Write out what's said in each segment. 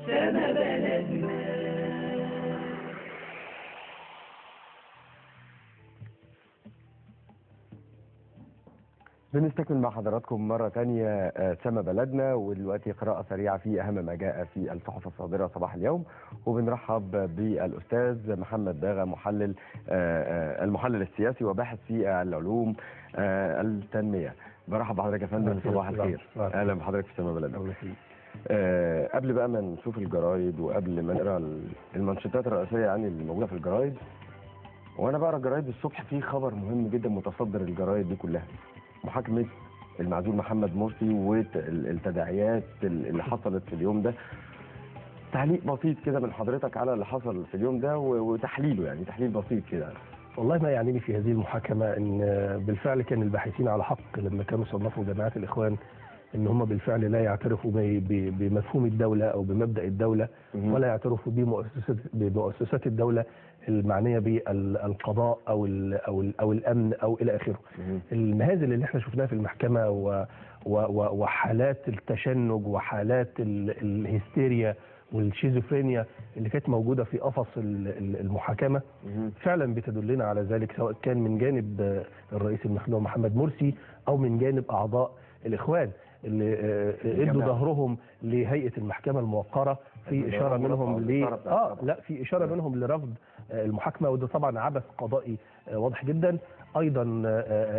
سما بلدنا. بنستكمل مع حضراتكم مرة تانية سما بلدنا، ودلوقتي قراءة سريعة في أهم ما جاء في الصحف الصادرة صباح اليوم. وبنرحب بالأستاذ محمد باغة، محلل المحلل السياسي وباحث في العلوم التنمية. برحب بحضرتك يا فندم، صباح الخير. أهلا بحضرتك في سما بلدنا. قبل بقى ما نشوف الجرايد وقبل ما نقرأ المانشيتات الرئيسية يعني اللي موجودة في الجرايد، وأنا بقرأ الجرايد الصبح في خبر مهم جدا متصدر الجرايد دي كلها، محاكمة المعزول محمد مرسي والتداعيات اللي حصلت في اليوم ده. تعليق بسيط كده من حضرتك على اللي حصل في اليوم ده وتحليله، يعني تحليل بسيط كده. والله ما يعنيني في هذه المحاكمة إن بالفعل كان الباحثين على حق لما كانوا صنفوا جماعات الإخوان إن هم بالفعل لا يعترفوا بمفهوم الدولة أو بمبدأ الدولة، ولا يعترفوا بمؤسسات الدولة المعنية بالقضاء أو ال أو ال أو الأمن أو إلى آخره. المهازل اللي احنا شفناها في المحكمة وحالات التشنج وحالات الهستيريا والشيزوفرينيا اللي كانت موجودة في قفص المحاكمة فعلا بتدلنا على ذلك، سواء كان من جانب الرئيس المخلوع محمد مرسي أو من جانب أعضاء الإخوان اللي ادوا ظهرهم لهيئة المحكمة الموقرة في إشارة منهم ل لا في إشارة منهم لرفض المحاكمة، وده طبعا عبث قضائي واضح جدا. أيضا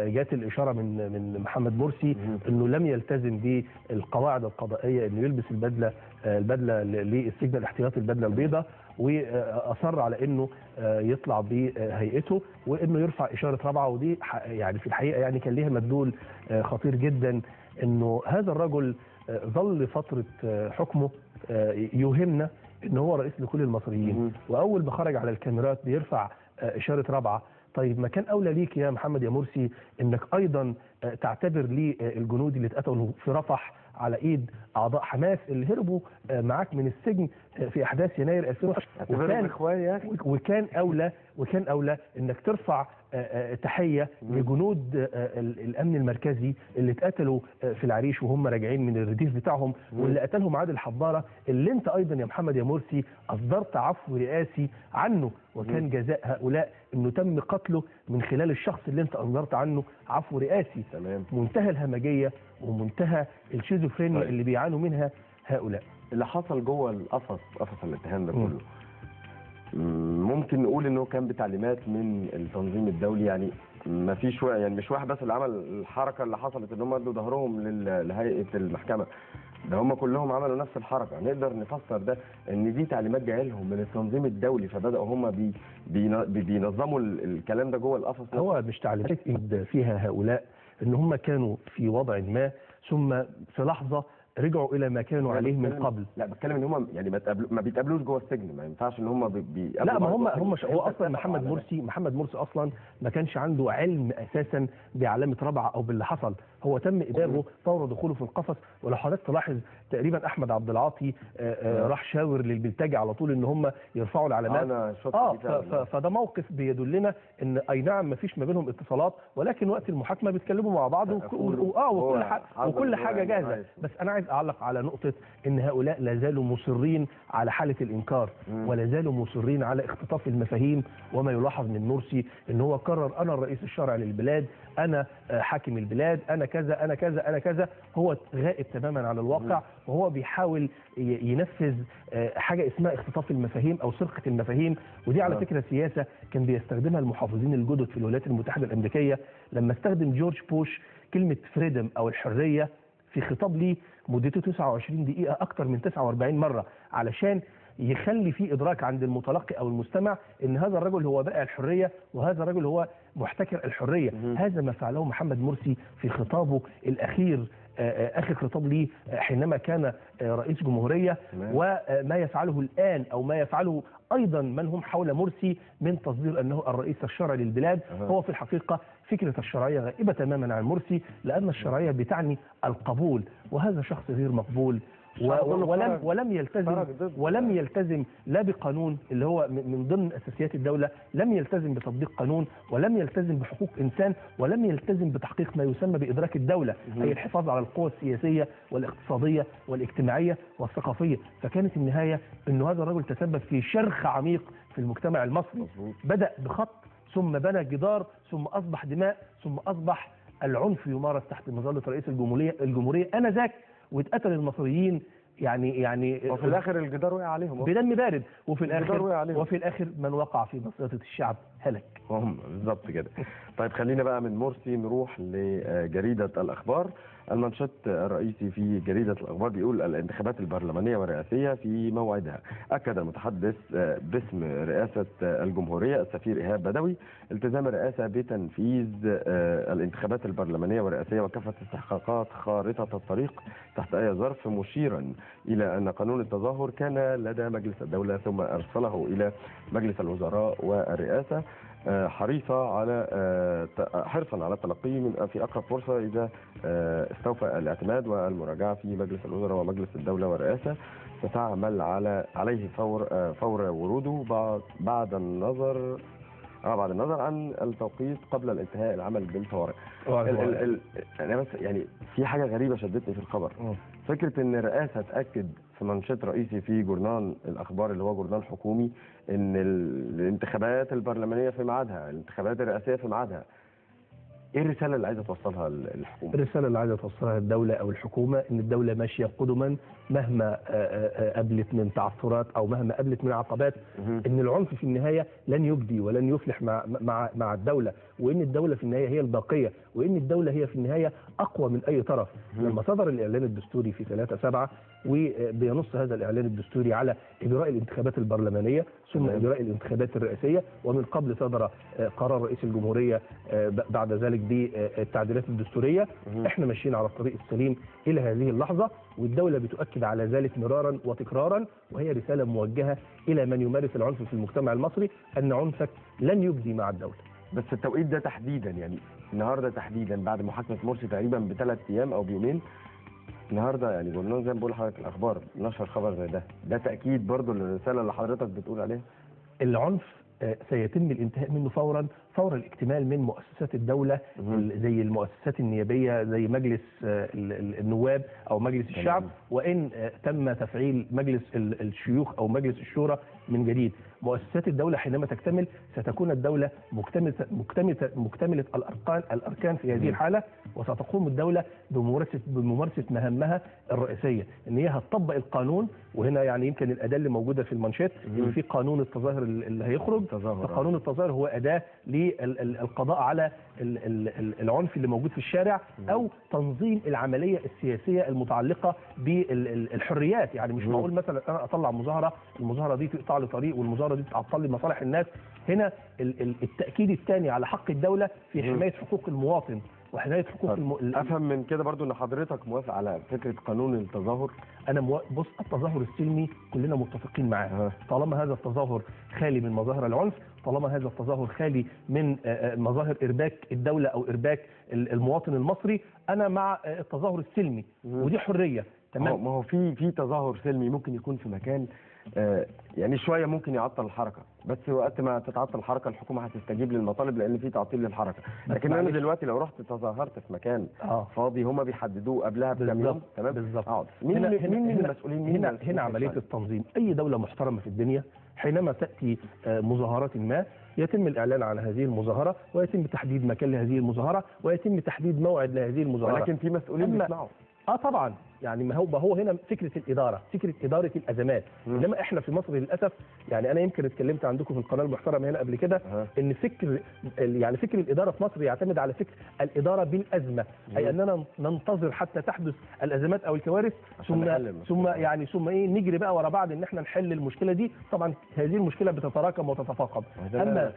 جات الإشارة من محمد مرسي أنه لم يلتزم بالقواعد القضائية، أنه يلبس البدلة للسجن الاحتياطي، البدلة البيضاء، وأصر على أنه يطلع بهيئته وأنه يرفع إشارة رابعة. ودي يعني في الحقيقة يعني كان ليها مدلول خطير جدا، أنه هذا الرجل ظل فترة حكمه يوهمنا أنه هو رئيس لكل المصريين، وأول ما خرج على الكاميرات بيرفع إشارة رابعة. طيب ما كان أولى ليك يا محمد يا مرسي أنك أيضا تعتبر للجنود اللي اتقتلوا في رفح على إيد أعضاء حماس اللي هربوا معاك من السجن في أحداث يناير 2011، وكان أولى أنك ترفع تحية لجنود الأمن المركزي اللي اتقتلوا في العريش وهم راجعين من الرديف بتاعهم، واللي قتلهم عادل حبارة، اللي انت أيضا يا محمد يا مرسي أصدرت عفو رئاسي عنه، وكان جزاء هؤلاء أنه تم قتله من خلال الشخص اللي انت أصدرت عنه عفو رئاسي. تمام. منتهى الهمجية ومنتهى الشيزوفرينيا. طيب. اللي بيعانوا منها هؤلاء. اللي حصل جوه القفص، قفص الاتهام ده كله، ممكن نقول انه كان بتعليمات من التنظيم الدولي، يعني ما فيش يعني مش واحد بس اللي عمل الحركة اللي حصلت ان هم ادوا ظهرهم لهيئة المحكمة، ده هم كلهم عملوا نفس الحركة. نقدر نفسر ده ان دي تعليمات جاية لهم من التنظيم الدولي، فبداوا هم بينظموا الكلام ده جوه القفص. هو مش تعليمات فيها هؤلاء ان هم كانوا في وضع ما ثم في لحظة رجعوا الى ما كانوا عليه من قبل. لا بتكلم ان هم يعني ما بيتقابلوش جوه السجن، ما ينفعش ان هم بيقابلوا. لا ما هم هو اصلا محمد مرسي اصلا ما كانش عنده علم اساسا بعلامة رابعه او باللي حصل. هو تم ابلاغه فور دخوله في القفص. ولو حضرتك تلاحظ تقريبا احمد عبد العاطي راح شاور للبلتاجي على طول ان هم يرفعوا العلامات. انا شفت فده موقف بيدلنا ان اي نعم ما فيش ما بينهم اتصالات، ولكن وقت المحاكمة بيتكلموا مع بعض وكل حاجة جاهزة. بس انا عايز اعلق على نقطة ان هؤلاء لا زالوا مصرين على حاله الانكار، ولا زالوا مصرين على اختطاف المفاهيم. وما يلاحظ من مرسي ان هو قرر انا الرئيس الشرعي للبلاد، انا حاكم البلاد، انا كذا انا كذا انا كذا. هو غائب تماما على الواقع، وهو بيحاول ينفذ حاجة اسمها اختطاف المفاهيم او سرقه المفاهيم. ودي على فكرة سياسة كان بيستخدمها المحافظين الجدد في الولايات المتحدة الامريكية لما استخدم جورج بوش كلمة freedom او الحرية في خطاب ليه مدته 29 دقيقة أكتر من 49 مرة، علشان يخلي في إدراك عند المتلقي أو المستمع إن هذا الرجل هو بائع الحرية وهذا الرجل هو محتكر الحرية. هذا ما فعله محمد مرسي في خطابه الأخير، آخر خطاب ليه حينما كان رئيس جمهورية، وما يفعله الآن أو ما يفعله أيضا من هم حول مرسي من تصدير أنه الرئيس الشرعي للبلاد. هو في الحقيقة فكرة الشرعية غائبة تماما عن مرسي، لأن الشرعية بتعني القبول، وهذا شخص غير مقبول ولم يلتزم لا بقانون اللي هو من ضمن اساسيات الدولة، لم يلتزم بتطبيق قانون، ولم يلتزم بحقوق انسان، ولم يلتزم بتحقيق ما يسمى بادراك الدولة، اي الحفاظ على القوى السياسية والاقتصادية والاجتماعية والثقافية. فكانت النهاية انه هذا الرجل تسبب في شرخ عميق في المجتمع المصري. بدأ بخط، ثم بنى جدار، ثم اصبح دماء، ثم اصبح العنف يمارس تحت مظلة رئيس الجمهورية آنذاك، واتقتل المصريين يعني وفي الاخر الجدار وقع عليهم بدم بارد، وفي الاخر من وقع في مصيدة الشعب هلك. هم بالظبط كده. طيب خلينا بقى من مرسي نروح لجريدة الأخبار. المنشط الرئيسي في جريدة الأخبار بيقول الانتخابات البرلمانية والرئاسية في موعدها. أكد المتحدث باسم رئاسة الجمهورية السفير إيهاب بدوي التزام الرئاسة بتنفيذ الانتخابات البرلمانية والرئاسية وكافة استحقاقات خارطة الطريق تحت أي ظرف، مشيرا إلى أن قانون التظاهر كان لدى مجلس الدولة ثم أرسله إلى مجلس الوزراء والرئاسة، حريصة على حرصا على تلقيه من في أقرب فرصة إذا استوفى الاعتماد والمراجعة في مجلس الوزراء ومجلس الدولة والرئاسة. ستعمل عليه فور وروده بعد النظر عن التوقيت قبل الانتهاء العمل بالطوارئ. أنا بس يعني في حاجة غريبة شدتني في الخبر، فكرة إن الرئاسة تأكد في منشط رئيسي في جورنال الأخبار اللي هو جورنال حكومي إن الانتخابات البرلمانية في ميعادها، الانتخابات الرئاسية في ميعادها. إيه الرسالة اللي عايزة توصلها الحكومة؟ الرسالة اللي عايزة توصلها الدولة أو الحكومة إن الدولة ماشية قدما مهما قابلت من تعثرات أو مهما قابلت من عقبات، إن العنف في النهاية لن يجدي ولن يفلح مع الدولة، وإن الدولة في النهاية هي الباقية، وإن الدولة هي في النهاية أقوى من أي طرف. لما صدر الإعلان الدستوري في 3/7 وبينص هذا الإعلان الدستوري على إجراء الانتخابات البرلمانية ثم إجراء الانتخابات الرئاسية، ومن قبل صدر قرار رئيس الجمهورية بعد ذلك بالتعديلات الدستورية. احنا ماشيين على الطريق السليم إلى هذه اللحظة، والدولة بتؤكد على ذلك مرارا وتكرارا، وهي رسالة موجهة إلى من يمارس العنف في المجتمع المصري أن عنفك لن يجدي مع الدولة. بس التوقيت ده تحديدا، يعني النهارده تحديدا بعد محاكمة مرسي تقريبا ب3 أيام أو بيومين، النهارده يعني جورنال زي ما بقول لحضرتك الأخبار نشر خبر زي ده، ده تأكيد برضو للرسالة اللي حضرتك بتقول عليها. العنف سيتم الانتهاء منه فورا فور الاكتمال من مؤسسات الدولة، زي المؤسسات النيابية زي مجلس النواب أو مجلس الشعب، وإن تم تفعيل مجلس الشيوخ أو مجلس الشورى من جديد. مؤسسات الدولة حينما تكتمل ستكون الدولة مكتملة الأركان في هذه الحالة، وستقوم الدولة بممارسة مهامها الرئيسية، إن هي هتطبق القانون. وهنا يعني يمكن الأداة اللي موجودة في المانشيت إن في قانون التظاهر اللي هيخرج. فقانون التظاهر هو أداة للقضاء على العنف اللي موجود في الشارع، أو تنظيم العملية السياسية المتعلقة بالحريات. يعني مش معقول مثلا أنا أطلع مظاهرة، المظاهرة دي تقطع لي طريق، والمظاهرة دي تعطل لي مصالح الناس. هنا التأكيد الثاني على حق الدولة في حماية حقوق المواطن وحماية حقوق أفهم من كده برضو أن حضرتك موافق على فكرة قانون التظاهر؟ أنا بص، التظاهر السلمي كلنا متفقين معاه، طالما هذا التظاهر خالي من مظاهر العنف، طالما هذا التظاهر خالي من مظاهر إرباك الدولة أو إرباك المواطن المصري، أنا مع التظاهر السلمي، ودي حرية. تمام. ما هو في تظاهر سلمي ممكن يكون في مكان يعني شوية ممكن يعطل الحركة، بس وقت ما تتعطل الحركة الحكومة هتستجيب للمطالب لان في تعطيل للحركة. لكن انا دلوقتي لو رحت تظاهرت في مكان فاضي هما بيحددوه قبلها بكام يوم. تمام بالظبط. مين المسؤولين؟ مين هنا عملية التنظيم. اي دولة محترمه في الدنيا حينما تاتي مظاهرات ما يتم الاعلان عن هذه المظاهرة، ويتم تحديد مكان لهذه المظاهرة، ويتم تحديد موعد لهذه المظاهرة، ولكن في مسؤولين بيطلعوا. طبعا، يعني ما هو هنا فكرة الادارة، فكرة ادارة الازمات. انما احنا في مصر للاسف، يعني انا يمكن اتكلمت عندكم في القناة المحترمة هنا قبل كده، ان فكر يعني فكر الادارة في مصر يعتمد على فكر الادارة بالازمه، اي اننا ننتظر حتى تحدث الازمات او الكوارث ثم يعني ثم ايه نجري بقى ورا بعض ان احنا نحل المشكلة دي. طبعا هذه المشكلة بتتراكم وتتفاقم.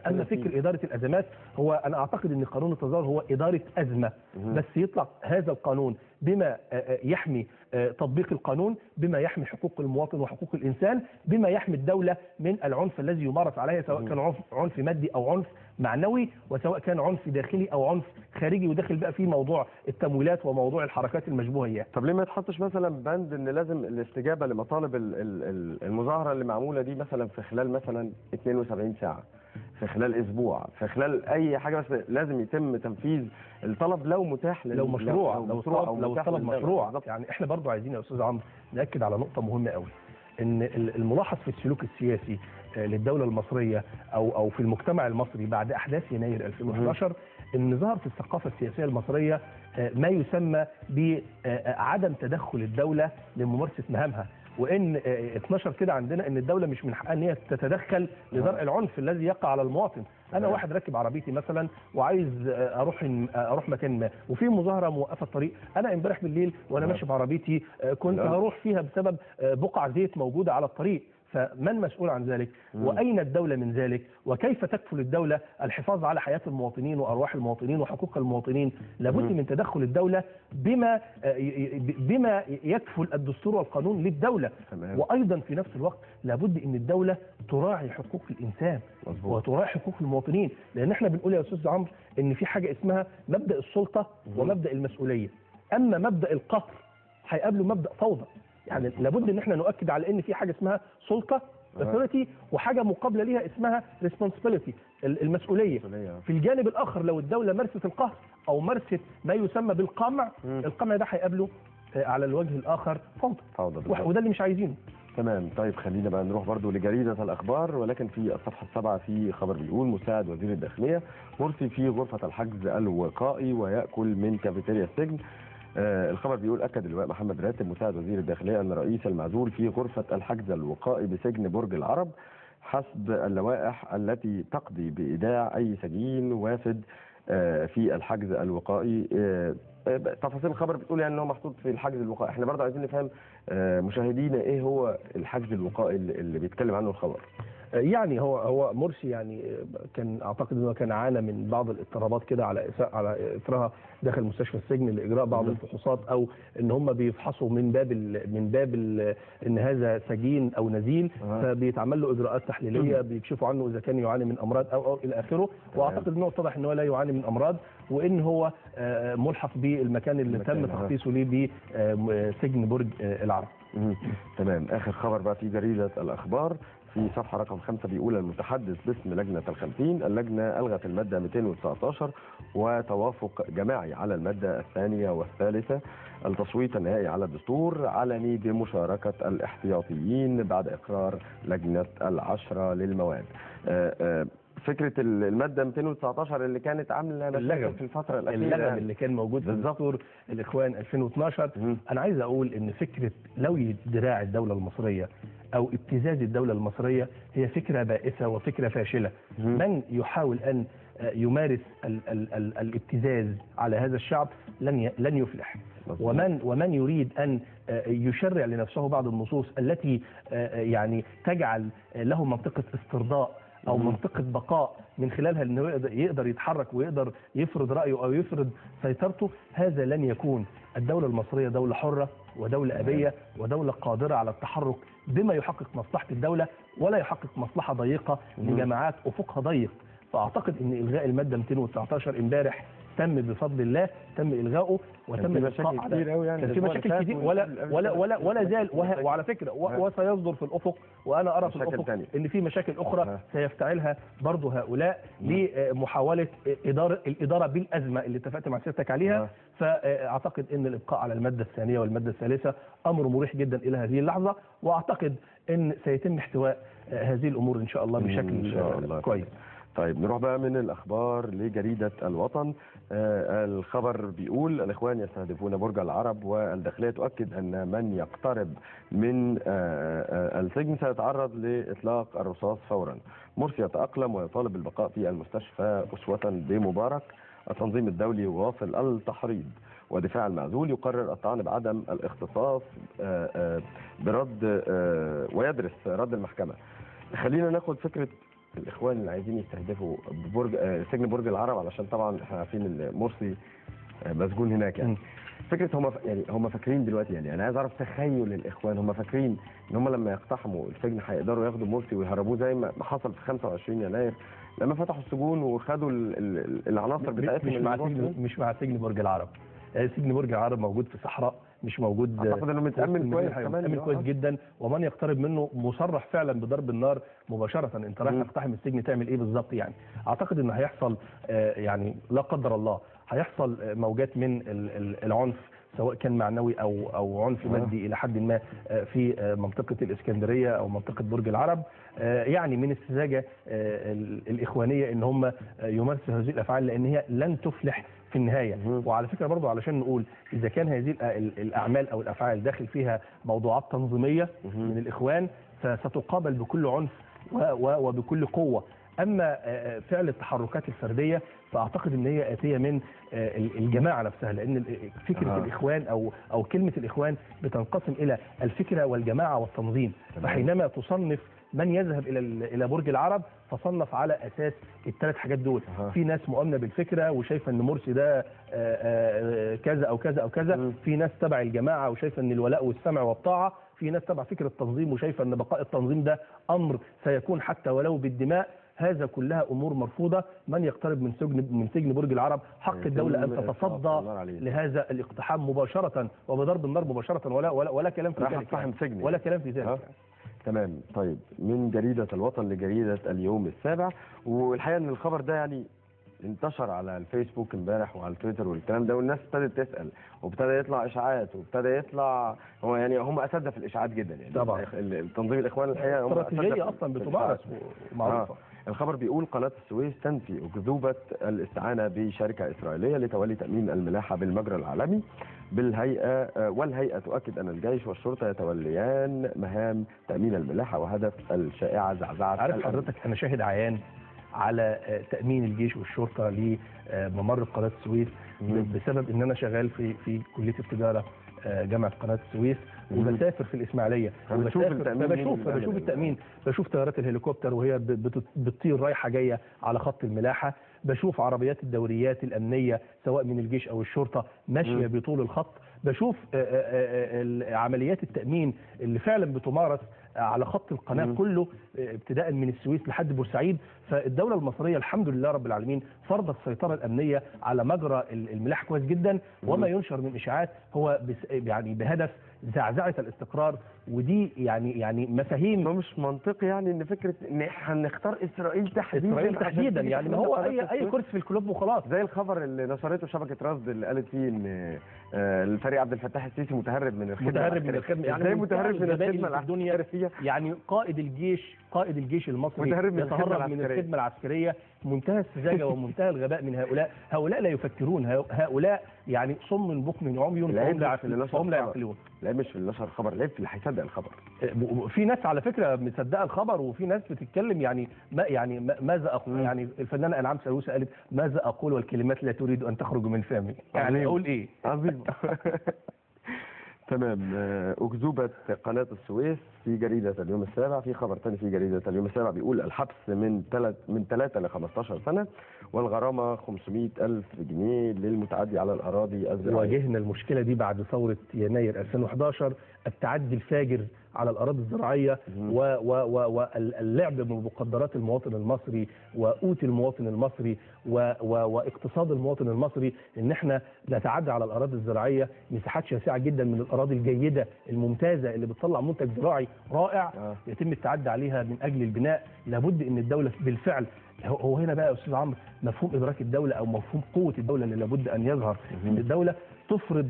اما فكر ادارة الازمات، هو انا اعتقد ان قانون التظاهر هو ادارة ازمة، بس يطلع هذا القانون بما يحمي تطبيق القانون، بما يحمي حقوق المواطن وحقوق الإنسان، بما يحمي الدولة من العنف الذي يمارس عليها، سواء كان عنف مادي أو عنف معنوي، وسواء كان عنف داخلي أو عنف خارجي، وداخل بقى في موضوع التمويلات وموضوع الحركات المشبوهة. طب ليه ما يتحطش مثلا بند ان لازم الاستجابة لمطالب المظاهرة اللي معمولة دي مثلا في خلال مثلا 72 ساعة، في خلال اسبوع، في خلال اي حاجة، بس لازم يتم تنفيذ الطلب لو متاح، لو مشروع، لو الطلب مشروع. يعني احنا برضو عايزين يا استاذ عمرو ناكد على نقطة مهمة قوي، ان الملاحظ في السلوك السياسي للدولة المصرية او في المجتمع المصري بعد احداث يناير 2011، ان ظهر في الثقافة السياسية المصرية ما يسمى بعدم تدخل الدولة لممارسة مهامها، وان 12 كده عندنا ان الدولة مش من حقها ان هي تتدخل لدرء العنف الذي يقع على المواطن. انا واحد راكب عربيتي مثلا وعايز اروح مكان ما، وفي مظاهره موقفه الطريق، انا امبارح بالليل وانا ماشي بعربيتي كنت هروح فيها بسبب بقع زيت موجودة على الطريق، فمن مسؤول عن ذلك؟ وأين الدولة من ذلك؟ وكيف تكفل الدولة الحفاظ على حياة المواطنين وأرواح المواطنين وحقوق المواطنين؟ لابد من تدخل الدولة بما يكفل الدستور والقانون للدولة. وأيضا في نفس الوقت لابد أن الدولة تراعي حقوق الإنسان. وتراعي حقوق المواطنين، لأن احنا بنقول يا أستاذ عمرو أن في حاجة اسمها مبدأ السلطة ومبدأ المسؤولية، أما مبدأ القهر هيقابله مبدأ فوضى. يعني لابد ان احنا نؤكد على ان في حاجة اسمها سلطة authority، وحاجه مقابله ليها اسمها responsibility، المسؤولية. في الجانب الاخر لو الدولة مارست القهر او مارست ما يسمى بالقمع، القمع ده هيقابله على الوجه الاخر فوضى، وده اللي مش عايزينه. تمام. طيب خلينا بقى نروح برضو لجريدة الأخبار، ولكن في الصفحة 7 في خبر بيقول مساعد وزير الداخلية مرسي في غرفة الحجز الوقائي ويأكل من كافيتيريا السجن. الخبر بيقول أكد اللواء محمد راتب مساعد وزير الداخلية أن رئيس المعزول في غرفة الحجز الوقائي بسجن برج العرب حسب اللوائح التي تقضي بإيداع أي سجين وافد في الحجز الوقائي. تفاصيل الخبر بتقول يعني أنه محطوط في الحجز الوقائي. احنا برضه عايزين نفهم مشاهدينا إيه هو الحجز الوقائي اللي بيتكلم عنه الخبر. يعني هو مرسي يعني كان اعتقد انه كان عانى من بعض الاضطرابات كده على اثرها داخل مستشفى السجن لاجراء بعض الفحوصات، او ان هم بيفحصوا من باب ان هذا سجين او نزيل، فبيتعمل له اجراءات تحليلية، بيكشفوا عنه اذا كان يعاني من امراض او الى اخره. واعتقد انه اتضح ان هو لا يعاني من امراض، وان هو ملحق بالمكان اللي تم تخصيصه ليه بسجن برج العرب. تمام. اخر خبر بقى في جريدة الاخبار في صفحة رقم 5 بيقول المتحدث باسم لجنة ال50، اللجنة ألغت المادة 219 وتوافق جماعي على المادة الثانية والثالثة. التصويت النهائي على الدستور علني بمشاركة الاحتياطيين بعد إقرار لجنة العشرة للمواد. فكرة المادة 219 اللي كانت عاملة مشاكل في الفترة الأخيرة، اللغم اللي كان موجود في دستور الإخوان 2012. أنا عايز أقول إن فكرة لوي دراع الدولة المصرية أو ابتزاز الدولة المصرية هي فكرة بائسة وفكرة فاشلة. من يحاول أن يمارس ال ال ال الابتزاز على هذا الشعب لن يفلح. ومن يريد أن يشرع لنفسه بعض النصوص التي يعني تجعل له منطقة استرضاء أو منطقة بقاء من خلالها أنه يقدر يتحرك ويقدر يفرض رأيه أو يفرض سيطرته، هذا لن يكون. الدولة المصرية دولة حرة ودولة أبية ودولة قادرة على التحرك بما يحقق مصلحة الدولة ولا يحقق مصلحة ضيقة لجماعات أفقها ضيق. فأعتقد أن إلغاء المادة 219 امبارح تم بفضل الله، تم إلغائه وتم مشاكل كتير قوي، يعني كان في مشاكل كتير ولا ولا ولا ولا زال، وعلى فكرة وسيصدر في الأفق، وأنا أرى في الأفق إن في مشاكل أخرى سيفتعلها برضه هؤلاء لمحاولة الإدارة بالأزمة اللي اتفقت مع سيادتك عليها. فأعتقد إن الإبقاء على المادة الثانية والمادة الثالثة أمر مريح جدا إلى هذه اللحظة، وأعتقد إن سيتم احتواء هذه الأمور إن شاء الله بشكل إن شاء الله كويس. طيب نروح بقى من الأخبار لجريدة الوطن. الخبر بيقول الإخوان يستهدفون برج العرب والداخلية تؤكد أن من يقترب من السجن سيتعرض لإطلاق الرصاص فورا. مرسي يتأقلم ويطالب بالبقاء في المستشفى أسوة بمبارك. التنظيم الدولي يواصل التحريض، ودفاع المعزول يقرر الطعن بعدم الاختصاص برد ويدرس رد المحكمة. خلينا ناخد فكرة الإخوان اللي عايزين يستهدفوا برج سجن برج العرب، علشان طبعا احنا عارفين ان مرسي مسجون هناك يعني. فكرة هم يعني هم فاكرين دلوقتي، يعني انا عايز اعرف تخيل الاخوان، هم فاكرين ان هم لما يقتحموا السجن هيقدروا ياخدوا مرسي ويهربوه زي ما حصل في 25 يناير لما فتحوا السجون وخدوا العناصر بتاعتهم؟ مش مع سجن برج العرب. سجن برج العرب موجود في صحراء، مش موجود. اعتقد انه متامن كويس كمان، متامن كويس جدا، ومن يقترب منه مصرح فعلا بضرب النار مباشرة. انت رايح تقتحم السجن تعمل ايه بالظبط؟ يعني اعتقد ان هيحصل يعني لا قدر الله هيحصل موجات من العنف، سواء كان معنوي او عنف مادي الى حد ما في منطقة الاسكندرية او منطقة برج العرب. يعني من السذاجة الاخوانيه ان هم يمارسوا هذه الافعال، لان هي لن تفلح في النهاية. وعلى فكرة برضو علشان نقول اذا كان هذه الاعمال او الافعال داخل فيها موضوعات تنظيميه من الاخوان فستقابل بكل عنف وبكل قوة. اما فعل التحركات الفردية فاعتقد ان هي اتيه من الجماعة نفسها، لان فكرة الاخوان او كلمة الاخوان بتنقسم الى الفكرة والجماعة والتنظيم. فحينما تصنف من يذهب الى برج العرب فصنف على اساس الثلاث حاجات دول. في ناس مؤمنة بالفكرة وشايفه ان مرسي ده كذا او كذا او كذا، في ناس تبع الجماعة وشايفه ان الولاء والسمع والطاعة، في ناس تبع فكرة التنظيم وشايفه ان بقاء التنظيم ده امر سيكون حتى ولو بالدماء. هذا كلها امور مرفوضة. من يقترب من سجن برج العرب حق الدولة ان تتصدى لهذا الاقتحام مباشرة وبضرب النار مباشرة، ولا ولا ولا كلام في ذلك، ولا كلام في ذلك. تمام. طيب، من جريدة الوطن لجريده اليوم السابع، والحقيقة ان الخبر ده يعني انتشر على الفيسبوك امبارح وعلى التويتر والكلام ده، والناس ابتدت تسال وابتدى يطلع اشاعات وابتدى يطلع، هو يعني هم اساتذة في الاشاعات جدا يعني. طبعا التنظيم الاخوان الحقيقة هم استراتيجية اصلا بتمارس ومعروفة. الخبر بيقول قناة السويس تنفي أكذوبة الاستعانة بشركة إسرائيلية لتولي تأمين الملاحة بالمجرى العالمي بالهيئة، والهيئة تؤكد أن الجيش والشرطة يتوليان مهام تأمين الملاحة، وهدف الشائعة زعزعة. عارف حضرتك أنا شاهد عيان على تأمين الجيش والشرطة لممر قناة السويس بسبب إن أنا شغال في كلية التجارة جامعة قناة السويس، وبسافر في الإسماعيلية بشوف التأمين، بشوف طيارات الهليكوبتر وهي بتطير رايحة جاية على خط الملاحة، بشوف عربيات الدوريات الأمنية سواء من الجيش أو الشرطة ماشية بطول الخط، بشوف عمليات التأمين اللي فعلا بتمارس على خط القناة كله ابتداء من السويس لحد بورسعيد. فالدولة المصرية الحمد لله رب العالمين فرضت السيطرة الأمنية على مجرى الملاحة كويس جدا، وما ينشر من إشاعات هو يعني بهدف زعزعة الاستقرار، ودي يعني مفاهيم مش منطقي. يعني ان فكرة ان هنختار اسرائيل تحديدا، اسرائيل تحديدا يعني ما هو اي كرسي في الكلوب وخلاص، زي الخبر اللي نشرته شبكة رصد اللي قالت فيه ان الفريق عبد الفتاح السيسي متهرب من الخدمة. متهرب من الخدمة، يعني ازاي متهرب من الخدمة العسكرية؟ يعني قائد الجيش المصري يتهرب من الخدمة العسكرية. منتهى السذاجة ومنتهى الغباء من هؤلاء. هؤلاء لا يفكرون، هؤلاء يعني صم بكم عمي فهم لا يعقلون. لا مش في اللي نشر الخبر، العيب في اللي هيصدق الخبر. في ناس على فكرة مصدقه الخبر، وفي ناس بتتكلم يعني ما يعني ماذا اقول. يعني الفنانة انعام سالوسة قالت ماذا اقول والكلمات لا تريد ان تخرج من فمي، يعني اقول ايه؟ عظيم. تمام. أكذوبة قناة السويس في جريدة اليوم السابع. في خبر ثاني في جريدة اليوم السابع بيقول الحبس من 3 ل 15 سنة والغرامة 500,000 جنيه للمتعدي على الأراضي الزراعية. واجهنا المشكلة دي بعد ثورة يناير 2011، التعدي الفاجر على الأراضي الزراعية واللعب بمقدرات المواطن المصري وقوت المواطن المصري واقتصاد المواطن المصري، إن احنا نتعدى على الأراضي الزراعية، مساحات شاسعة جدا من الأراضي الجيدة الممتازة اللي بتطلع منتج زراعي رائع يتم التعدي عليها من أجل البناء. لابد إن الدولة بالفعل، هو هنا بقى يا أستاذ عمرو مفهوم إدراك الدولة أو مفهوم قوة الدولة اللي لابد أن يظهر، إن الدولة تفرض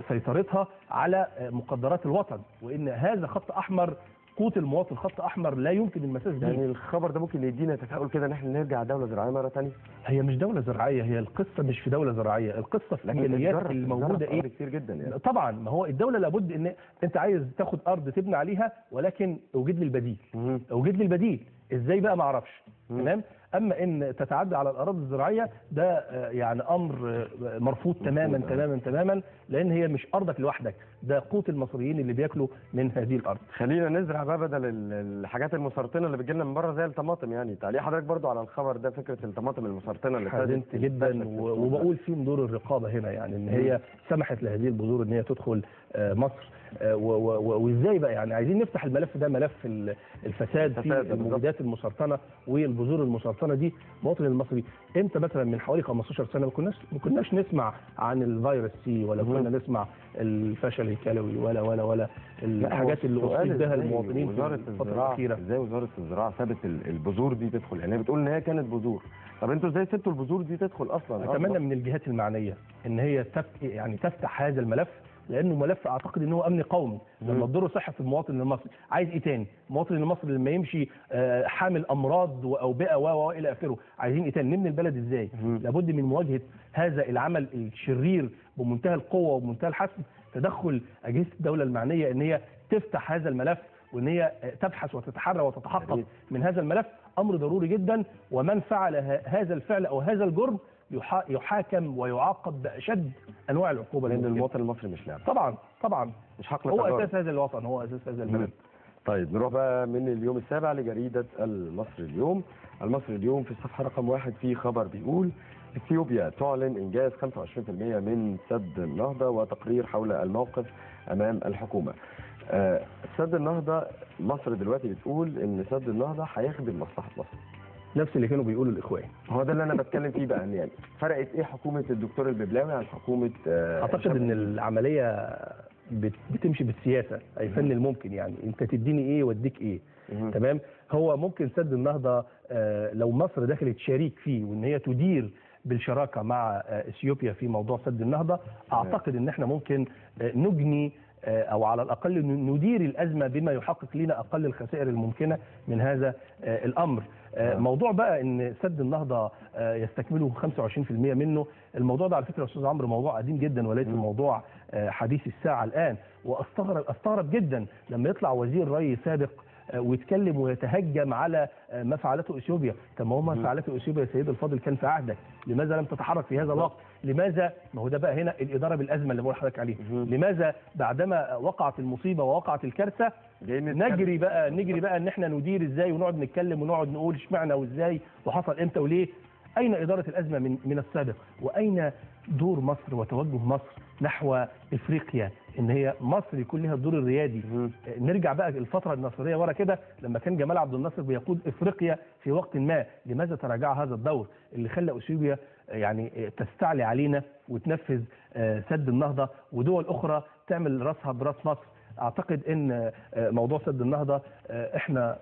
سيطرتها على مقدرات الوطن، وإن هذا خط أحمر، قوت المواطن خط أحمر لا يمكن المساس به. يعني الخبر ده ممكن يدينا تفاؤل كده إن احنا نرجع دولة زراعية مرة ثانية؟ هي مش دولة زراعية، هي القصة مش في دولة زراعية، القصة في الإمكانيات الموجودة إيه؟ كتير جدا يعني. طبعا ما هو الدولة لابد إن أنت عايز تاخد أرض تبني عليها، ولكن أوجد لي البديل. أوجد لي البديل. ازاي بقى ما اعرفش. تمام. اما ان تتعدى على الاراضي الزراعية ده يعني امر مرفوض تماما تماما تماما، لان هي مش ارضك لوحدك، ده قوت المصريين اللي بياكلوا من هذه الارض. خلينا نزرع بقى بدل الحاجات المسرطنه اللي بتجيلنا من بره زي الطماطم. يعني تعليق حضرتك برضو على الخبر ده، فكرة الطماطم المسرطنه اللي حزنت جدا، وبقول فين دور الرقابة هنا، يعني ان هي سمحت لهذه البذور ان هي تدخل مصر، وازاي بقى يعني عايزين نفتح الملف ده، ملف الفساد في المبيدات المسرطنه والبذور المسرطنه دي. المواطن المصري امتى مثلا من حوالي 15 سنة ما كناش نسمع عن الفيروس سي، ولا كنا نسمع الفشل الكلوي، ولا ولا ولا الحاجات اللي اصيب بها المواطنين في الفترة الاخيرة. ازاي وزارة الزراعة سابت البذور دي تدخل؟ يعني بتقول ان هي كانت بذور، طب انتوا ازاي سبتوا البذور دي تدخل اصلا؟ اتمنى من الجهات المعنية ان هي يعني تفتح هذا الملف، لانه ملف اعتقد ان هو امن قومي. لما تضر صحة المواطن المصري، عايز ايه تاني؟ المواطن المصري لما يمشي حامل امراض واوبئه و الى اخره، عايزين ايه تاني؟ نبني البلد ازاي؟ لابد من مواجهة هذا العمل الشرير بمنتهى القوة وبمنتهى الحسم، تدخل اجهزة الدولة المعنية ان هي تفتح هذا الملف، وان هي تبحث وتتحرى وتتحقق من هذا الملف، امر ضروري جدا. ومن فعل هذا الفعل او هذا الجرم يحاكم ويعاقب باشد انواع العقوبة، لان المواطن المصري مش لعبه. طبعا طبعا، مش حقل، هو اساس هذا الوطن، هو اساس هذا البلد. طيب نروح بقى من اليوم السابع لجريده المصري اليوم. المصري اليوم في الصفحة رقم 1 في خبر بيقول اثيوبيا تعلن انجاز 25% من سد النهضة وتقرير حول الموقف امام الحكومة. سد النهضة، مصر دلوقتي بتقول ان سد النهضة هيخدم مصلحة مصر. نفس اللي كانوا بيقولوا الاخوان. هو ده اللي انا بتكلم فيه بقى، يعني فرقت ايه حكومة الدكتور الببلاوي عن حكومة؟ اعتقد ان العملية بتمشي بالسياسة، اي فن الممكن، يعني انت تديني ايه واديك ايه. تمام. هو ممكن سد النهضة لو مصر دخلت شريك فيه، وان هي تدير بالشراكة مع اثيوبيا في موضوع سد النهضة، اعتقد ان احنا ممكن نجني او على الاقل ندير الازمة بما يحقق لنا اقل الخسائر الممكنة من هذا الامر. موضوع بقى ان سد النهضة يستكمله 25% منه، الموضوع ده على فكرة يا استاذ عمرو موضوع قديم جدا وليس موضوع حديث الساعة الان. واستغرب جدا لما يطلع وزير ري سابق ويتكلم ويتهجم على ما فعلته اثيوبيا. طب ما هو ما فعلته اثيوبيا يا سيد الفاضل كان في عهدك، لماذا لم تتحرك في هذا الوقت؟ لماذا؟ ما هو ده بقى هنا الادارة بالازمه اللي بقول لحضرتك عليها. لماذا بعدما وقعت المصيبة ووقعت الكارثة نجري بقى ان احنا ندير ازاي، ونقعد نتكلم ونقعد نقول اشمعنى وازاي وحصل امتى وليه؟ اين ادارة الازمة من السابق؟ واين دور مصر وتوجه مصر نحو افريقيا، ان هي مصر يكون لها الدور الريادي؟ نرجع بقى الفترة الناصريه ورا كده، لما كان جمال عبد الناصر بيقود افريقيا في وقت ما، لماذا تراجع هذا الدور اللي خلى اثيوبيا يعني تستعلي علينا وتنفذ سد النهضة، ودول اخرى تعمل راسها براس مصر؟ اعتقد ان موضوع سد النهضة احنا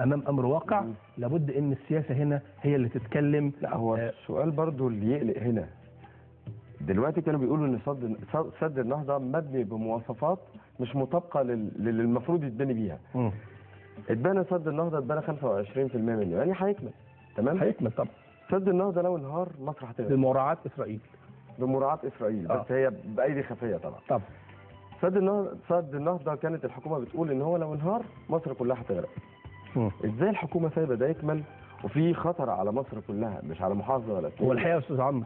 امام امر واقع، لابد ان السياسة هنا هي اللي تتكلم. لا هو السؤال برضو اللي يقلق هنا دلوقتي، كانوا بيقولوا ان سد النهضة مبني بمواصفات مش مطابقه للي المفروض يتبني بيها. اتبنى سد النهضة، اتبنى 25% منه، يعني هيكمل. تمام، هيكمل طبعا. سد النهضة لو انهار مصر هتغرق بمراعاه اسرائيل. بمراعاه اسرائيل، بس هي بايدي خفيه طبعا. طبعا سد النهضة كانت الحكومة بتقول ان هو لو انهار مصر كلها هتغرق. ازاي الحكومة سايبه ده يكمل وفي خطر على مصر كلها، مش على محافظة ولا هو الحقيقة يا استاذ عمرو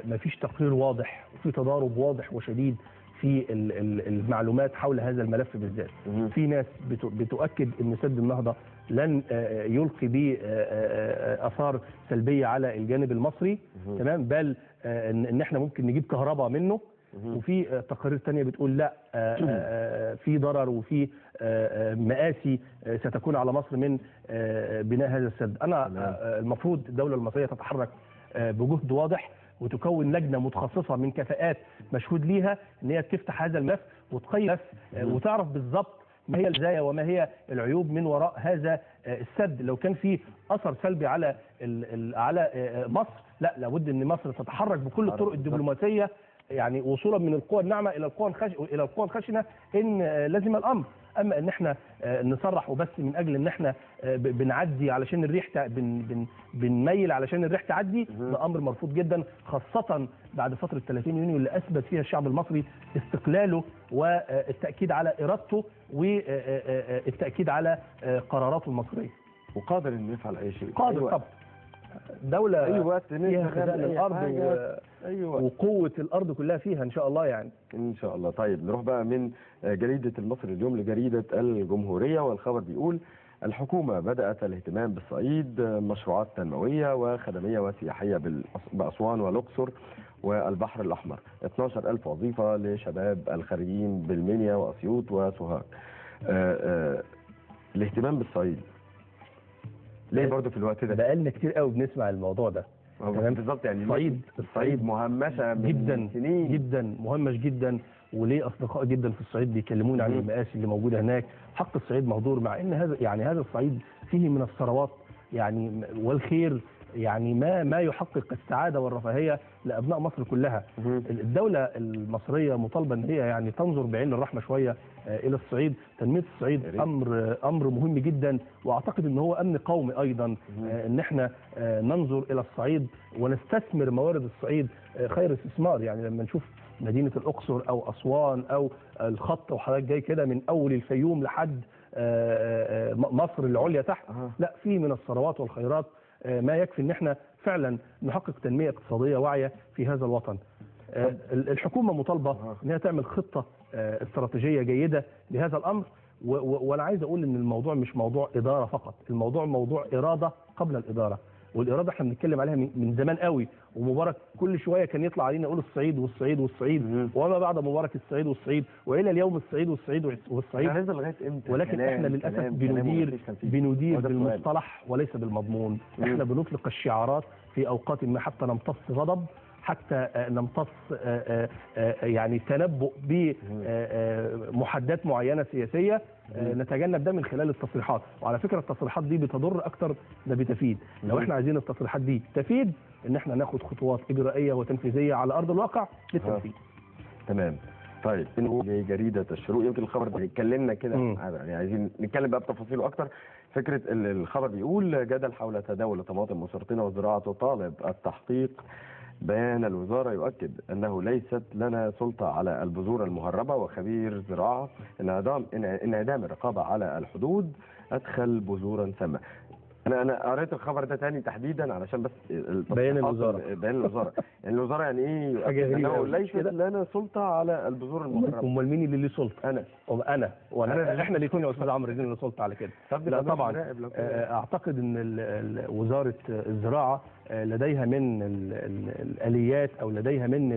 مفيش تقرير واضح، وفي تضارب واضح وشديد في المعلومات حول هذا الملف بالذات. في ناس بتؤكد ان سد النهضة لن يلقي به اثار سلبية على الجانب المصري، تمام، بل ان احنا ممكن نجيب كهرباء منه. وفي تقارير تانية بتقول لا، في ضرر وفي مآسي ستكون على مصر من بناء هذا السد. انا المفروض الدولة المصرية تتحرك بجهد واضح وتكون لجنة متخصصة من كفاءات مشهود ليها ان هي تفتح هذا الملف وتقيم الملف وتعرف بالظبط ما هي المزايا وما هي العيوب من وراء هذا السد. لو كان في اثر سلبي على على مصر، لا لابد ان مصر تتحرك بكل الطرق الدبلوماسية، يعني وصولا من القوى الناعمة الى القوى الخشنة ان لزم الامر. اما ان احنا نصرح وبس من اجل ان احنا بنعدي علشان الريح بنميل علشان الريح تعدي، ده امر مرفوض جدا، خاصة بعد فترة 30 يونيو اللي اثبت فيها الشعب المصري استقلاله والتاكيد على ارادته والتاكيد على قراراته المصرية. وقادر انه يفعل اي شيء. قادر. أيوة. طبعا دولة اي وقت فيها خزائن الارض أيوة. وقوة الارض كلها فيها ان شاء الله يعني. ان شاء الله. طيب نروح بقى من جريدة المصري اليوم لجريدة الجمهورية، والخبر بيقول الحكومة بدأت الاهتمام بالصعيد، مشروعات تنموية وخدمية وسياحية بأسوان والأقصر والبحر الأحمر، 12,000 وظيفة لشباب الخريجين بالمنيا وأسيوط وسوهاج. الاهتمام بالصعيد ليه برضه في الوقت ده؟ بقالنا كتير قوي بنسمع الموضوع ده. تمام بالظبط، يعني الصعيد مهمشه من جدا سنين، جدا مهمش جدا، وليه اصدقاء جدا في الصعيد بيكلمونا عن المآسي اللي موجودة هناك. حق الصعيد مهدور، مع ان هذا يعني هذا الصعيد فيه من الثروات يعني والخير، يعني ما يحقق السعادة والرفاهية لابناء مصر كلها. الدولة المصرية مطالبه ان هي يعني تنظر بعين الرحمة شوية الى الصعيد. تنمية الصعيد امر مهم جدا، واعتقد ان هو امن قومي ايضا، ان احنا ننظر الى الصعيد ونستثمر موارد الصعيد خير استثمار. يعني لما نشوف مدينة الاقصر او اسوان او الخط وحضرتك جاي كده من اول الفيوم لحد مصر العليا تحت، لا في من الثروات والخيرات ما يكفي ان احنا فعلا نحقق تنمية اقتصادية واعية في هذا الوطن. الحكومة مطالبه انها تعمل خطه استراتيجية جيدة لهذا الامر. وانا عايز اقول ان الموضوع مش موضوع ادارة فقط، الموضوع موضوع اراده قبل الادارة. والارادة احنا بنتكلم عليها من زمان قوي، ومبارك كل شوية كان يطلع علينا يقول الصعيد والصعيد والصعيد، وما بعد مبارك الصعيد والصعيد، والى اليوم الصعيد والصعيد والصعيد. هنفضل لغاية امتى؟ ولكن احنا للاسف بندير بالمصطلح وليس بالمضمون. احنا بنطلق الشعارات في اوقات ما حتى نمتص غضب، حتى نمتص يعني تنبؤ بمحددات معينة سياسية، نتجنب ده من خلال التصريحات. وعلى فكرة التصريحات دي بتضر اكتر ما بتفيد. لو احنا عايزين التصريحات دي تفيد، ان احنا ناخد خطوات اجرائيه وتنفيذيه على ارض الواقع للتنفيذ. تمام. طيب جريدة الشروق، يمكن الخبر ده اتكلمنا كده، يعني عايزين نتكلم بقى بتفاصيله اكتر. فكرة الخبر بيقول جدل حول تداول الطماطم وسرطنه والزراعة تطالب التحقيق. بيان الوزارة يؤكد أنه ليست لنا سلطة على البذور المهربة، وخبير زراعة انعدام الرقابة على الحدود أدخل بذورا سامة. أنا قريت الخبر ده تاني تحديدا علشان بس بيان الوزارة. بيان الوزارة، يعني الوزارة يعني إيه؟ أنه ليست لنا سلطة على البذور المهربة. أمال مين اللي ليه سلطة؟ أنا وأنا إحنا الاثنين يا أستاذ عمرو لنا سلطة على كده. لا طبعا، أعتقد إن وزارة الزراعة لديها من الآليات أو لديها من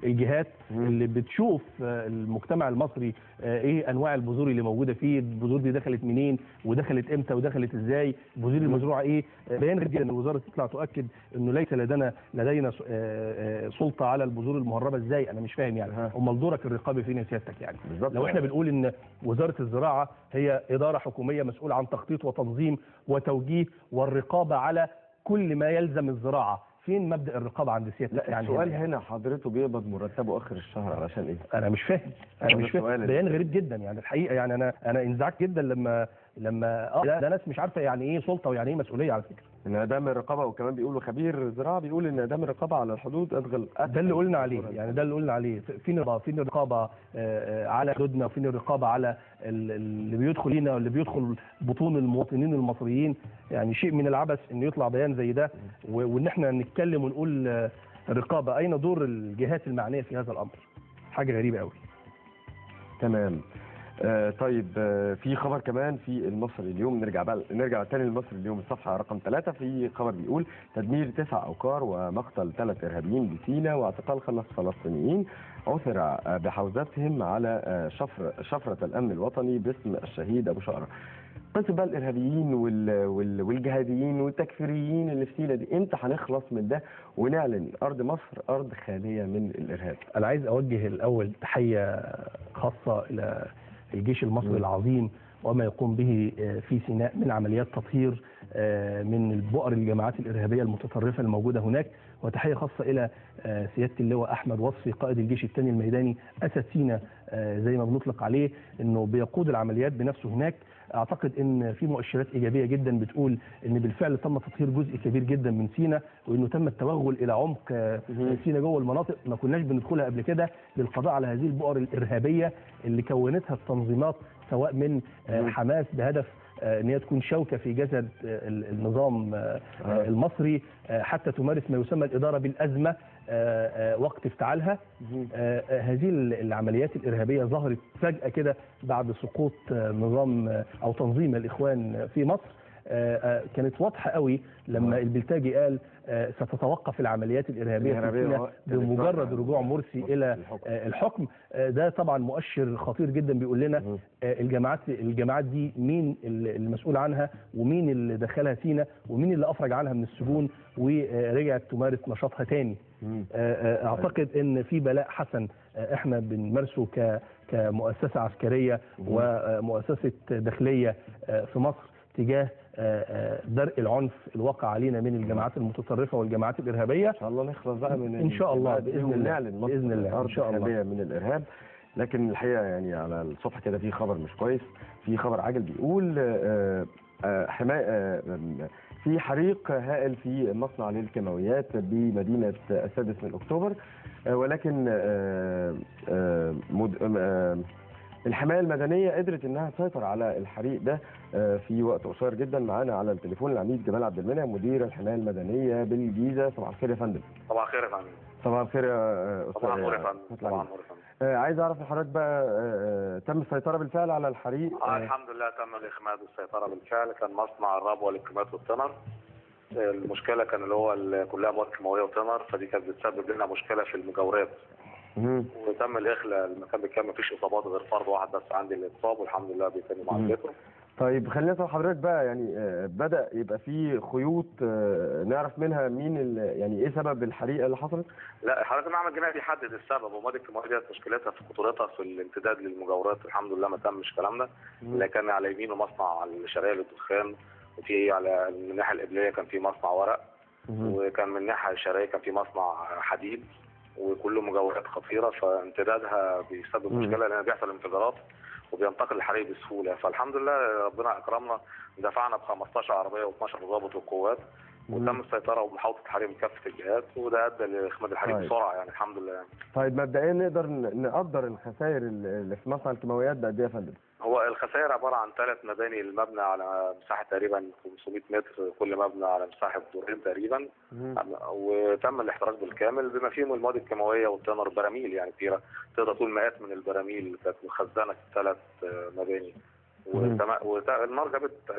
الجهات اللي بتشوف المجتمع المصري إيه أنواع البذور اللي موجودة فيه، البذور دي دخلت منين ودخلت إمتى ودخلت إزاي، البذور المزروعة إيه. بيان غير جدا إن الوزارة تطلع تؤكد إنه ليس لدينا سلطة على البذور المهربة. إزاي؟ أنا مش فاهم يعني. أمال دورك الرقابي فين يا سيادتك يعني؟ لو إحنا بنقول إن وزارة الزراعة هي إدارة حكومية مسؤولة عن تخطيط وتنظيم وتوجيه والرقابة على كل ما يلزم الزراعة، فين مبدأ الرقابة عند سيادتك؟ لا يعني السؤال هنا حضرته بيقبض مرتبه آخر الشهر علشان إيه؟ أنا مش فاهم، أنا مش فاهم. بيان غريب جدا يعني الحقيقة. يعني أنا انزعجت جدا لما ده ناس مش عارفة يعني إيه سلطة ويعني إيه مسؤولية على فكرة. انعدام الرقابة، وكمان بيقولوا خبير زراعة بيقول إن انعدام الرقابة على الحدود أدخل. ده اللي قلنا عليه يعني، ده اللي قلنا عليه. فين الرقابة على حدودنا، وفين الرقابة على اللي بيدخل لينا واللي بيدخل بطون المواطنين المصريين. يعني شيء من العبث إنه يطلع بيان زي ده، وإن إحنا نتكلم ونقول الرقابة. أين دور الجهات المعنية في هذا الأمر؟ حاجة غريبة قوي. تمام. طيب في خبر كمان في المصري اليوم، نرجع تاني للمصري اليوم الصفحة رقم 3. في خبر بيقول تدمير 9 أوكار ومقتل 3 إرهابيين بسينا واعتقال 5 فلسطينيين عثر بحوزتهم على شفرة الأمن الوطني باسم الشهيد أبو شقرة. قصة بقى الإرهابيين والجهاديين والتكفيريين اللي في سينا دي، إمتى هنخلص من ده ونعلن أرض مصر أرض خالية من الإرهاب؟ أنا عايز أوجه الأول تحية خاصة إلى الجيش المصري العظيم وما يقوم به في سيناء من عمليات تطهير من البؤر الجماعات الإرهابية المتطرفة الموجودة هناك، وتحية خاصة إلى سيادة اللواء أحمد وصفي قائد الجيش الثاني الميداني أسد سينا زي ما بنطلق عليه، إنه بيقود العمليات بنفسه هناك. أعتقد إن في مؤشرات إيجابية جدا بتقول إن بالفعل تم تطهير جزء كبير جدا من سينا، وإنه تم التوغل إلى عمق سينا جوه المناطق ما كناش بندخلها قبل كده للقضاء على هذه البؤر الإرهابية اللي كونتها التنظيمات سواء من حماس بهدف ان هي تكون شوكه في جسد النظام المصري حتى تمارس ما يسمى الادارة بالازمه وقت افتعالها. هذه العمليات الارهابية ظهرت فجاة كده بعد سقوط نظام او تنظيم الاخوان في مصر. كانت واضحة قوي لما البلتاجي قال ستتوقف العمليات الارهابية في سيناء بمجرد رجوع مرسي الى الحكم. ده طبعا مؤشر خطير جدا، بيقول لنا الجماعات دي مين المسؤول عنها، ومين اللي دخلها سيناء، ومين اللي افرج عنها من السجون ورجعت تمارس نشاطها تاني. اعتقد ان في بلاء حسن احنا بنمارسه كمؤسسة عسكرية ومؤسسة داخلية في مصر تجاه درء العنف الواقع علينا من الجماعات المتطرفة والجماعات الارهابية. ان شاء الله نخلص بقى من ان شاء الله باذن الله، باذن الله ان شاء الله من الارهاب. لكن الحقيقة يعني على الصبح كده في خبر مش كويس، في خبر عاجل بيقول في حريق هائل في مصنع للكيماويات بمدينة السادس من اكتوبر، ولكن الحماية المدنية قدرت انها تسيطر على الحريق ده في وقت قصير جدا. معانا على التليفون العميد جمال عبد المنعم مدير الحماية المدنية بالجيزه. صباح الخير يا فندم. صباح الخير يا فندم. صباح الخير يا استاذ. صباح النور يا فندم. صباح النور يا فندم. عايز اعرف من حضرتك بقى، تم السيطرة بالفعل على الحريق؟ الحمد لله تم الاخماد والسيطرة بالفعل. كان مصنع الربوه للكيماويات والتنر. المشكلة كان اللي هو كلها مواد كيماوية وتنر، فدي كانت بتسبب لنا مشكلة في المجاورات. وتم الاخلاء المكان بالكامل، مفيش اصابات غير فرد واحد بس عندي اللي اتصاب، والحمد لله بيتم معالجته. طيب خلينا نسال حضرتك بقى، يعني بدا يبقى في خيوط نعرف منها مين يعني ايه سبب الحريقه اللي حصلت؟ لا، حضرتك المعمل الجنائي بيحدد السبب، ومواد الكيماوية ديت مشكلتها في خطورتها في الامتداد للمجاورات. الحمد لله ما تمش الكلام ده. اللي كان على يمينه مصنع الشرقية للدخان، وفي على الناحية القبلية كان في مصنع ورق، وكان من الناحية الشرقية كان في مصنع حديد، وكله مجاورات خطيرة، فامتدادها بيسبب مشكلة لان بيحصل انفجارات وبينتقل الحريق بسهولة. فالحمد لله ربنا اكرمنا، دفعنا ب 15 عربية و12 ضابط والقوات، وتم السيطرة ومحاوطه الحريق من كافة الجهات، وده ادى لاخماد الحريق بسرعة يعني الحمد لله يعني. طيب مبدئيا نقدر نقدر الخسائر اللي في مصنع الكيماويات بقد ايه يا فندم؟ هو الخسائر عبارة عن 3 مباني، المبنى على مساحة تقريبا 500 متر، كل مبنى على مساحة دورين تقريبا، وتم الاحتراق بالكامل بما فيهم المواد الكيماوية والتنر، براميل يعني كتيرة، تقدر تقول مئات من البراميل كانت مخزنة في 3 مباني. والنار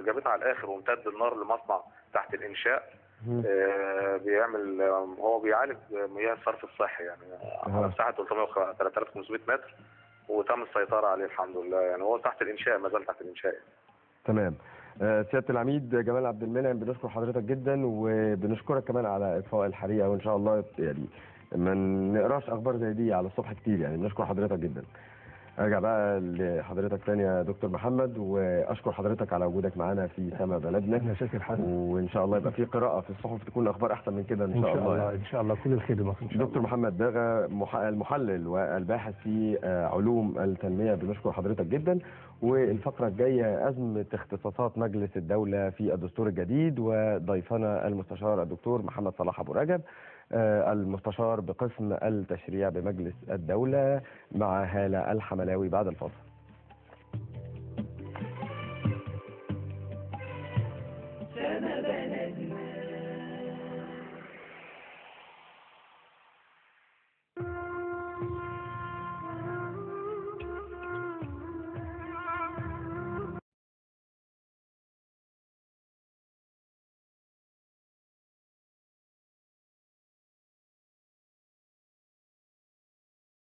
جابتها على الاخر، وامتد النار لمصنع تحت الانشاء. بيعمل هو بيعالج مياه الصرف الصحي يعني على مساحة 3500 متر، وتم السيطرة عليه الحمد لله. يعني هو تحت الانشاء، ما زال تحت الانشاء يعني. تمام. سيادة العميد جمال عبد المنعم، بنشكر حضرتك جدا، وبنشكرك كمان على اطفاء الحريقه، وان شاء الله يعني ما نقراش اخبار زي دي على الصبح كتير يعني. بنشكر حضرتك جدا. ارجع بقى لحضرتك تاني يا دكتور محمد، واشكر حضرتك على وجودك معانا في سما بلدنا. انا شاكر حضرتك، وان شاء الله يبقى في قراءة في الصحف تكون الاخبار احسن من كده ان شاء الله يعني. ان شاء الله كل الخير لمصر ان شاء الله. دكتور محمد باغا، المحلل والباحث في علوم التنمية، بنشكر حضرتك جدا. والفقرة الجاية ازمة اختصاصات مجلس الدولة في الدستور الجديد، وضيفنا المستشار الدكتور محمد صلاح ابو رجب، المستشار بقسم التشريع بمجلس الدولة، مع هالة الحملاوي بعد الفاصل. سما بلدنا.